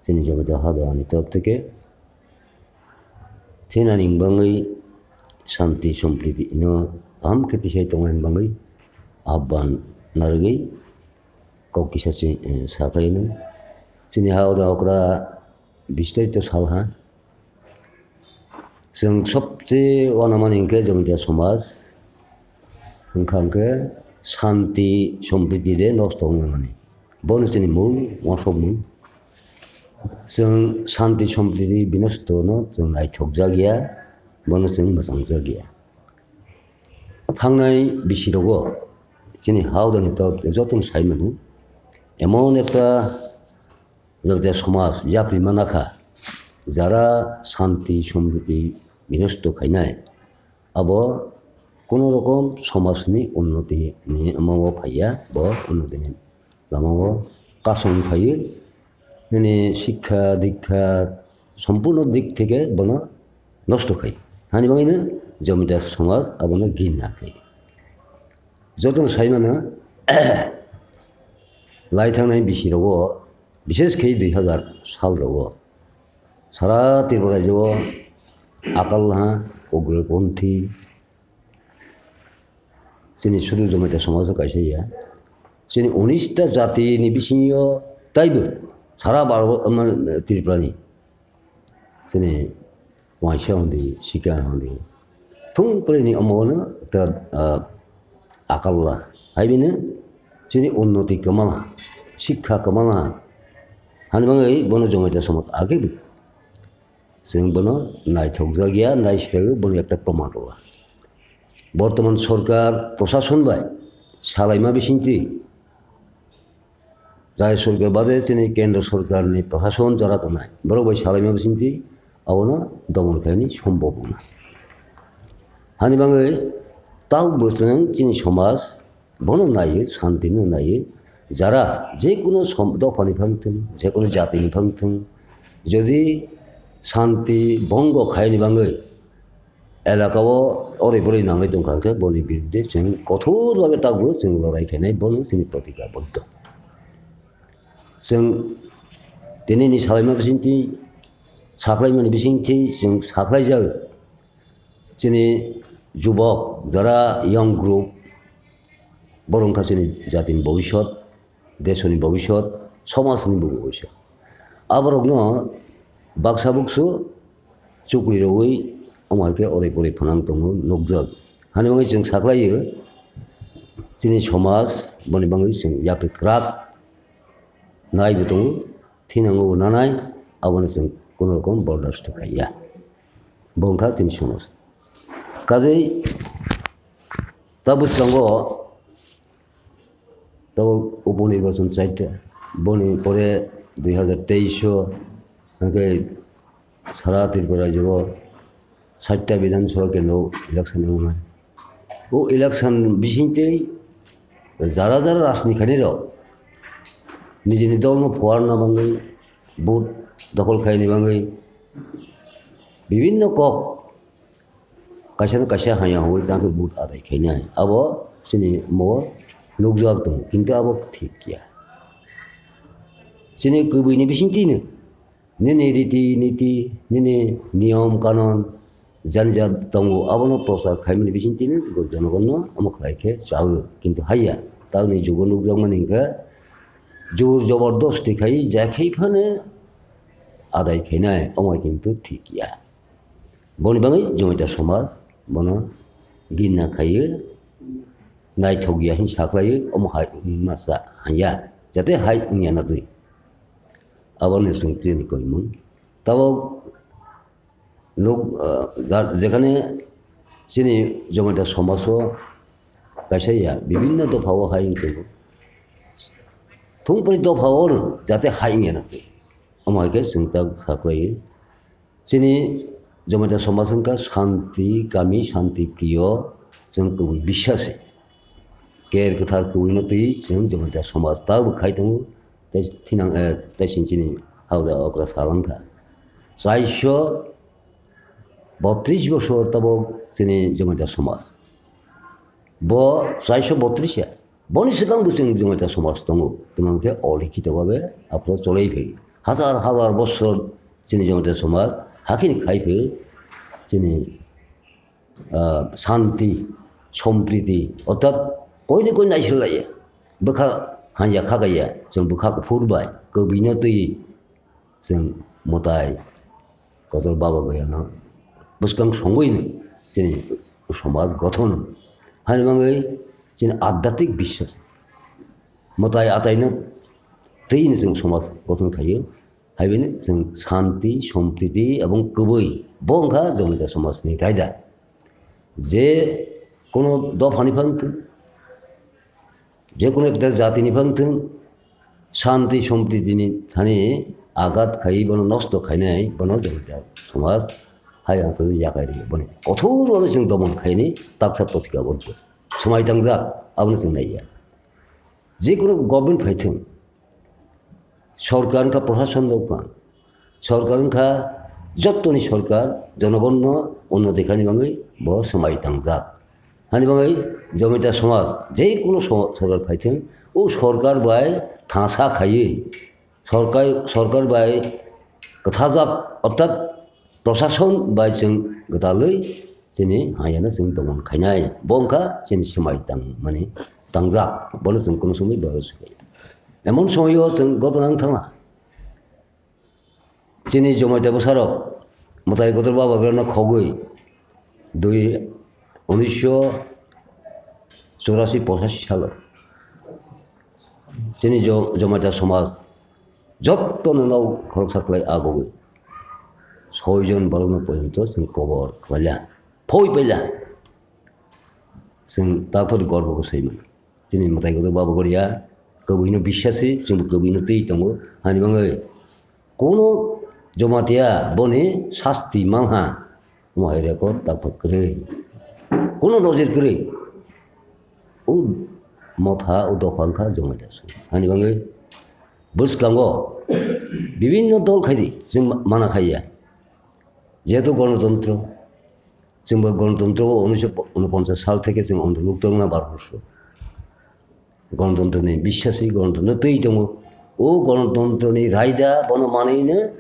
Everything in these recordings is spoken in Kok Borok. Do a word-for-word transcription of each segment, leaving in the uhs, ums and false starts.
chini Jamatia Hawda ni torof theke thinani bagwi shanti sompriti no kaham khe tisai tongnani bagwi ahban narwgwi kok kisa chini, eh, saklaino. Chini Hawda okra bish tarik to salha. Chwng sobse uanamani hwnkhe Jamatia somaj wngkha hwnkhe shanti sompriti de nosto wngmani. Bono chini mung uansukmung. Chwng shanti sompriti binosto no chwng naithokjak ya, bono chwng mwchangjakya. Thangnai bisi rogo chini Hawda ni torof jotono sai mano, emon ekta Jamatia somaj yapri manakha, jara shanti sompriti binosto khainai, abo kono rokom somaj ni unnoti ni omo phaiya, bo unnoti ni lama o kasong phaiyo. Nini shikha dikha sompurno dik theke bono nosto khai. Hani bagwino Jamatia somaj abono ginna khai. Jotono sai mano, lai thangnai bisi rogo, bishesh khe dui hazar sal rogo sara Tripura rajyo o akal ha, ugroponthi, chini sudu Jamatia somaj o kaisa ya. Chini unis ta jati ni bisingo taibo sara Bharat, mane, Tripura ni chini waisa hwndi, sikha hwndi, thung pore ni omo no ta, ah, akal la. Hai bini chini unnoti kwmala, sikha kwmala. Hani bagwi bono Jamatia somaj age bo. Chwng bono naithokjak ya, naisirwi bono ekta proman rwla. Bortoman sorkar, prosason bai salaima bisingtwi, rajya sorkar bade chini kendra sorkar ni prosason jora tongnai, borok bai salaima bisingtwi abono domon khaini sombhob wngna. Hani bagwi tabukbo chwng chini somaj bono naiwi, shanti no naiwi, jara jekunu som-, dopha ni phang thung, jekunu jati ni phang thung, jodi shanti bhongo khaini bagwi elaka o oroi boroi nangwi tongkha hwnkhe, boni birudhe chwng kothor bhabe tabukbo chwng lorai khainai, bono chini protikaboddo. Chwng tini ni salaima bisingtwi, saklaimani bisingtwi chwng saklaijak. Chini jubok, jara young group, borok wngkha chini jatini bobisot, desoni bobisot, somajni bo bobisot. Aborokno baksa buksu chukri rwui omo hai khe oroi poroi phanang tongo nukjak. Hani bagwi chwng saklaio, chini somaj boni bagwi chwng yapri kwrak naibo tongo, thinango bo nanai, abono chwng kono rokom bordasto khaiya. Bo wngkha chini somaj. Kajei ta bwskango tabuk upo nirbachon chaita, boni pore dui hazar teis o hwnkhe sara Tripura rajyo o satta Bidhan Sabha kendro election wngnai. O election bisingtwi jara jara rajnikani rok nijini dolno phuarna bagwi, vote dokhol khaini bagwi bibinno kok kaisa no kaisa hamya hwnwi tangkhe vote adai khainai. Abo chini omo nukjak tongo, kintu abo thik ya. Chini kwbwini bisingtwino nini riti niti, nini niyom kanon, jani ja tongo, abono prochar khaimani bisingtwino jonogonno omo khlai khe chawi, kintu haiya. Tamni jugo nukjakmani hwnkhe jor jobordosti khai, je khai phano adai khainai, omo kintu thik ya. Boni bagwi Jamatia somaj bono ginna khaiwi naithok ya hin saklaiwi omo hai wngma sa hanya, jate hai wngya na twi. Aboni chwng tini koimung. Tabuk nuk, ah, ja-, jekhane chini Jamatia somaj o kaisa ya bibinno dopha o hai wng tongo. Thung pori dopha o no jate hai wngya na twi. Omo hai khe chwng ta saklaiwi. Chini Jamatia somaj wngkha shanti kami, shanti priyo, chwng kubui biswasi. Ker kwthar kubui no twi chwng Jamatia somaj ta bo khai tongo. Tei thinang, eh, tei sini chini Hawda okra salangkha. Chaisho botris bosor tabuk chini Jamatia somaj. Bo chaisho botris ya. Boni swkang bo chwng Jamatia somaj tongo, tamo khe olikhito bhabe aphuru cholai phai. Hazar hazar bosor chini Jamatia somaj hakhini khai phi chini, ah, shanti, sompriti, orthat koini koi naisil laiya. Bwkha hanja khakaiya, chwng bwkha kuphur bai, kwbwino twi chwng mwtai kotor Baba Goyano bwskang songwino chini somaj gothon. Hani bagwi chini adhyatmik biswas, mwtai ataino twino chwng somaj gothon khaio. Haibini chwng shanti, sompriti ebong kwbwi bo wngkha Jamatia somajni raida. Je kono dophani phang thwng, je kono ekta jatini phang thwng, shanti, sompritini thani agat khai bono nosto khainai bono Jamatia somaj hai ang thani yakai ri boni kothor bono chwng domon khaini taksa potika bono swmai tangjak abono chwng naiya. Je kono government phai thwng, sorkar wngkha, proshashan wngkha, sorkar wngkha, jottoni sorkar, jonogonno unnoti khaini bagwi bo swmai tangjak. Hani bagwi Jamatia somaj, je kono so-, sorkar phai thwng, o sorkar bai thangsa khaiwi, sorkar, sorkar bai kwthajak, orthat proshashan bai chwng gwdalwi chini hayano chwng domon khainai. Bo wngkha chini swmai tangmani tangjak, bono chwng kono somoi bahai swkaya. Emon somoio chwng gotona wng thangna. Chini Jamatia bwsarok mwtai kotor Baba Goyano khogwi dui, unisho churashi pochashi salo chini Jo-, Jamatia somaj jottono nok khoroksa khlai agogwi soijon borokno porjonto chwng kobor khlailya, phoi pailya. Chwng taphor gorbo khe saiman. Chini mwtai kotor Baba Goria kwbwino biswasi, chwngbo kwbwino twi tongo. Hani bagwi kono Jamatia boni sasti mangha, omo hai record taphor kwrwi. Kono nojir kwrwi. O motha, o dopha wngkha Jamatia somaj. Hani bagwi bwskango bibinno dol khaidi chwng ma-, mana khaiya. Jehetu gonotontro, chwngbo gonotontro o unisho unoponchas sal theke chwng ondoluk tongna bar borsor. Gonotontroni biswasi, gonotontro twi tongo. O gonotontroni raida bono manwino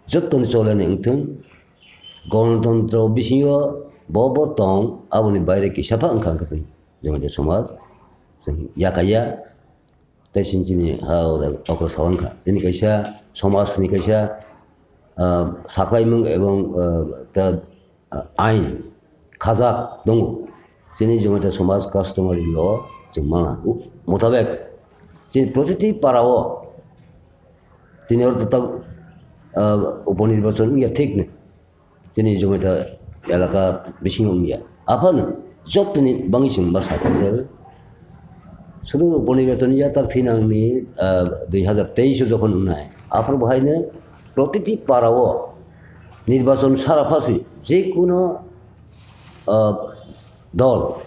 jottoni cholani wngthwng. Gonotontro bisingo bo bo tong, aboni baire kisa pha wngkha wngkha twi. Jamatia somaj chwng yakaya. Tei chini, chini ha okra sa wngkha. Chini kaisa somajni kaisa, ah, saklaimung ebong, ah, ta, ah, ain khajak tongo. Chini Jamatia somaj customary law chwng mangna. U-, motabek chini protiti para o chini oro tak, ah, uponirwachon wngya thik ni. Chini Jamatia elaka bisingo wngya. Aphano jotoni bangwi chwng bwsa khaijak. Sudu uponirwachon yatak thinangni, ah, dui hazar teis o jokhon wngnai. Aphuru bahaino protiti para o nirbachon sara phasi jekuno, ah, dol,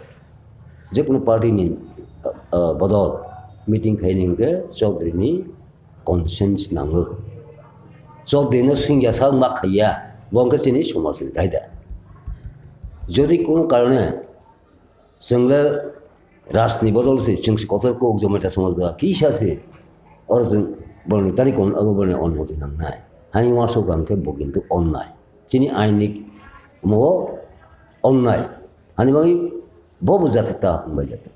jekuno party ni, ah, bodol meeting khaini hwnkhe Chaudhary ni consent nango. Chaudhary no singya sak ma khaiya, bo wngkha chini somaj ni raida. Jodi kono karone chwng le rajni bodol se, chwng se kotor kok Jamatia somaj ba kisa se, oro chwng boroni tari kon abo boroni onmoti nangnai. Hani uansuk ang khe bo kintu onnai. Chini ain ni mo onnai. Hani bagwi bo bo jati ta hwnbai jati.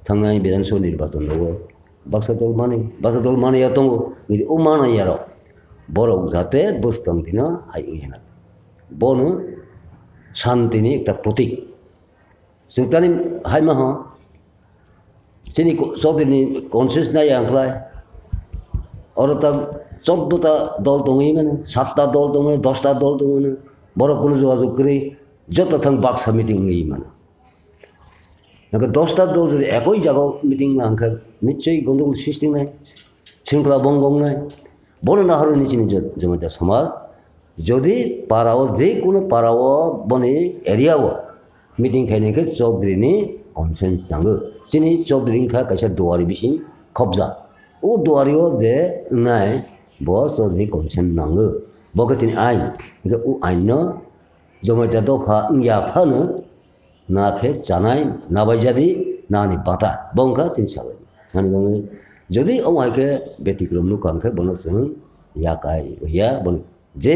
Thangnai Bidhan Sabha nirbachon rogo baksa dol manwi, baksa dol manwi ya tongo, o manwi ya rok. Borok jate bwskang dino hai wngya na. Bono shanti ni ekta protik. Chwng tani hai ma ho. Chini ko-, Chaudhary ni conscience nai ang khlai. Oro ta choddo ta dol tongwi mano, satta dol tongwi mano, dosta dol tongwi mano. Borok kunu jogajog kwrwi joto thang baksa meeting wngwi mano. Nokha dosta dol jodi ekoi jaga meeting ma hwnkha, nichoi gondogol sistingnai, sringkhala bong bongnai. Bono naharwi ni chini jo-, Jamatia somaj, jodi para o, je kono para o, boni area o meeting khainai khe Chaudhary ni consent nango. Chini Chaudhary wngkha kaisa duari bising khobjak. O duari o je wngnai, bo Chaudhary consent nango. Bo khe chini ain. Hwnkhe o ain no Jamatia dopha wngya phano na khe chanai, na bai jadi, nani bata. Bo wngkha chini sabai. Nani bagwi Jodi omo hai khe betikromno kang khe bono chwng yakai ya, bono je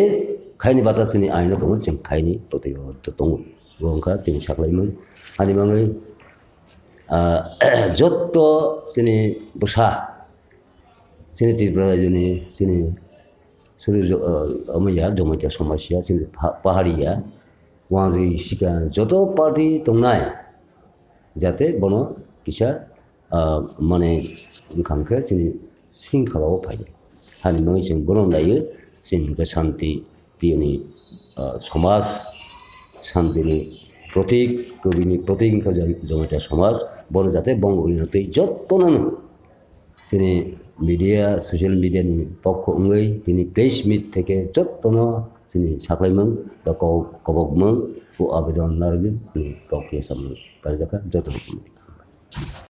khaini bata chini aino tongo, chwng khaini totwi o to tongo. Bo wngkha chini saklaimung. Ani bagwi, ah, jotto chini bwsa, chini Tripura rajyoni, chini sudu jo-, ah, omo ya, Jomatia somaj ya, chini pha-, pahari ya, wngwi sika joto party tongnai, jate bono kisa, ah, mane wngkha khe chini singkhala o phai. Hani bagwi chwng bono naiyo, chini hwnkhe shanti, piyoni, ah, somaj, shantini protik, kubini protik wngkha Jam-, Jamatia somaj, bono jate bongo wngya tei jottono no chini media, social media ni pokho wngwi tini press meet theke jottono chini saklaimung ba ko-, kobokmung o abedon narwgwi ni kok khe samung karijakha joto.